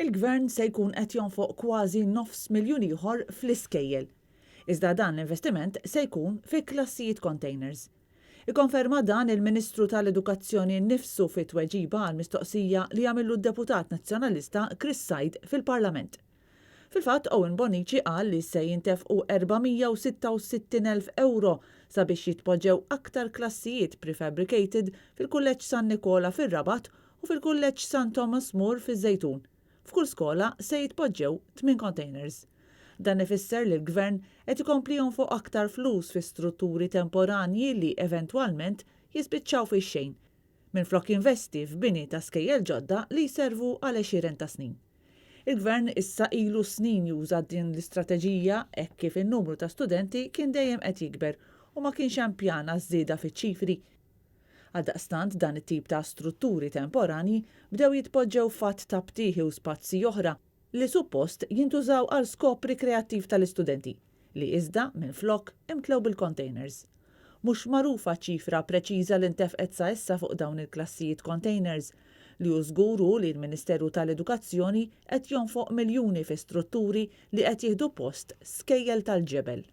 Il-Gvern se jkun qed jonfoq kważi nofs miljun ieħor fl-iskejjel. Iżda dan l-investiment se jkun fi klassijiet containers. Ikkonferma dan il-Ministru tal-Edukazzjoni nnifsu fi tweġiba għal mistoqsija li għamillu d-Deputat Nazzjonalista Chris Said fil-Parlament. Fil-fatt Owen Bonnici qal li se jintefqu 466,000 ewro sabiex jitpoġġew aktar klassijiet prefabricated fil-Kulleġġ San Nikola fir-Rabat u fil-Kulleġġ San Thomas More fiż-Żejtun. F'kull skola se jitpoġġew tmien containers. Dan ifisser li l-Gvern qed ikompli jonfoq aktar flus fi strutturi temporanji li eventwalment jispiċċaw fix-xejn, minflok jinvesti f'bini ta' skejjel ġodda li jservu għal għexieren ta' snin. Il-Gvern issa ilu snin juża din l-istrateġija hekk kif in-numru ta' studenti kien dejjem qed jikber u ma kienx hemm pjan għaż-żieda fiċ-ċifri. Għaldaqstant dan it-tip ta' strutturi temporanji bdew jitpoġġew f'għadd ta' btieħi u spazji oħra li suppost jintużaw għal skop rikreattiv tal-istudenti, li iżda, minflok, imtlew bil-containers. Mhux magħrufa ċ-ċifra preċiża li ntefqet sa issa fuq dawn il-klassijiet containers. Li hu żgur hu li l-Ministeru tal-Edukazzjoni qed jonfoq miljuni fi strutturi li qed jieħdu post skejjel tal-ġebel.